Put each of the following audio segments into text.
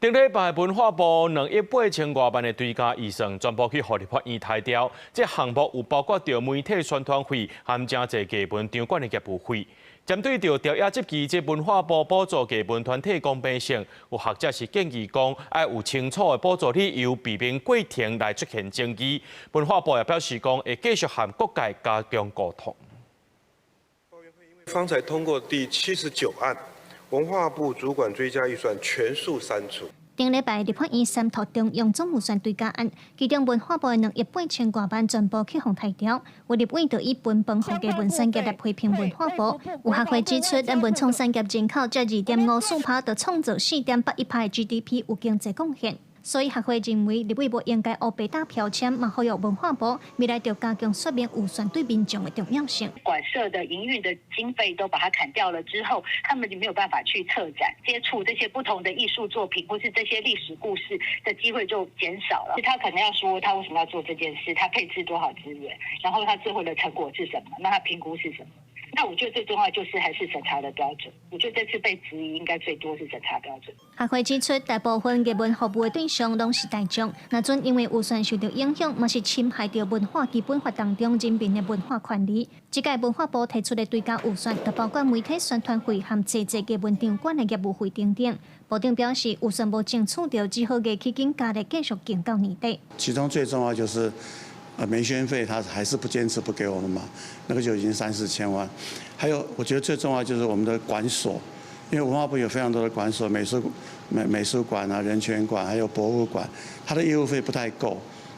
頂禮拜文化部2億8千外萬的追加預算，全部去予立法院刣掉。這項目有包括著媒體宣傳費，含誠濟藝文場館的業務費。針對著朝野質疑，這文化部補助藝文團體公平性，有學者是建議講，愛有清楚的補助理由，避免過程來出現爭議。文化部也表示講，會繼續和各界加強溝通。方才通過第79案，文化部主管追加預算全數刪除。頂禮拜立法院三讀中央總預算追加案，其中文化部的2億8千外萬全部去予刣掉。有立委就以分飯予藝文產業來批評文化部。有學會指出，咱文創產業人口才2.54%，就創造4.81%的 GDP，有經濟貢獻。所以學會認為，立委無應該烏白打標籤，嘛呼籲文化部未來著加強說明預算對民眾的重要性。館舍的營運的經費都把它砍掉了之後，他們就沒有辦法去策展、接觸這些不同的藝術作品，或是這些歷史故事的機會就減少了。他可能要說他為什麼要做這件事，他配置多少資源，然後他最後的成果是什麼，那他評估是什麼？那我覺得最重要就是還是審查的標準。我覺得這次被質疑應該最多是審查標準。學會指出，大部分藝文服務的對象攏是大眾，若準因為預算受到影響，嘛是侵害著文化基本法當中人民的文化權利。這屆文化部提出的追加預算，就包括媒體宣傳費和濟濟藝文場館的業務費等等。部長表示，預算無爭取著，只好藝起緊加力繼續撐到年底。其中最重要就是，媒宣費他還是不堅持不給我們嘛，那個就已經三四千萬。還有，我覺得最重要就是我們的館所，因為文化部有非常多的館所，美術館啊、人權館，還有博物館，它的業務費不太夠。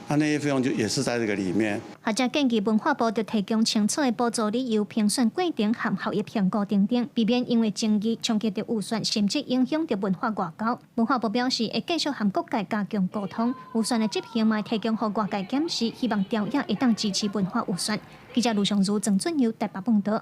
那那些費用就也是在這個裡面。學者建議文化部著提供清楚的補助理由、評選過程和效益評估等等，避免因為爭議衝擊著預算，甚至影響著文化外交。文化部表示會繼續和各界加強溝通，預算的執行嘛提供予外界檢視，希望朝野會當支持文化預算。記者盧尚如、鄭俊佑台北報道。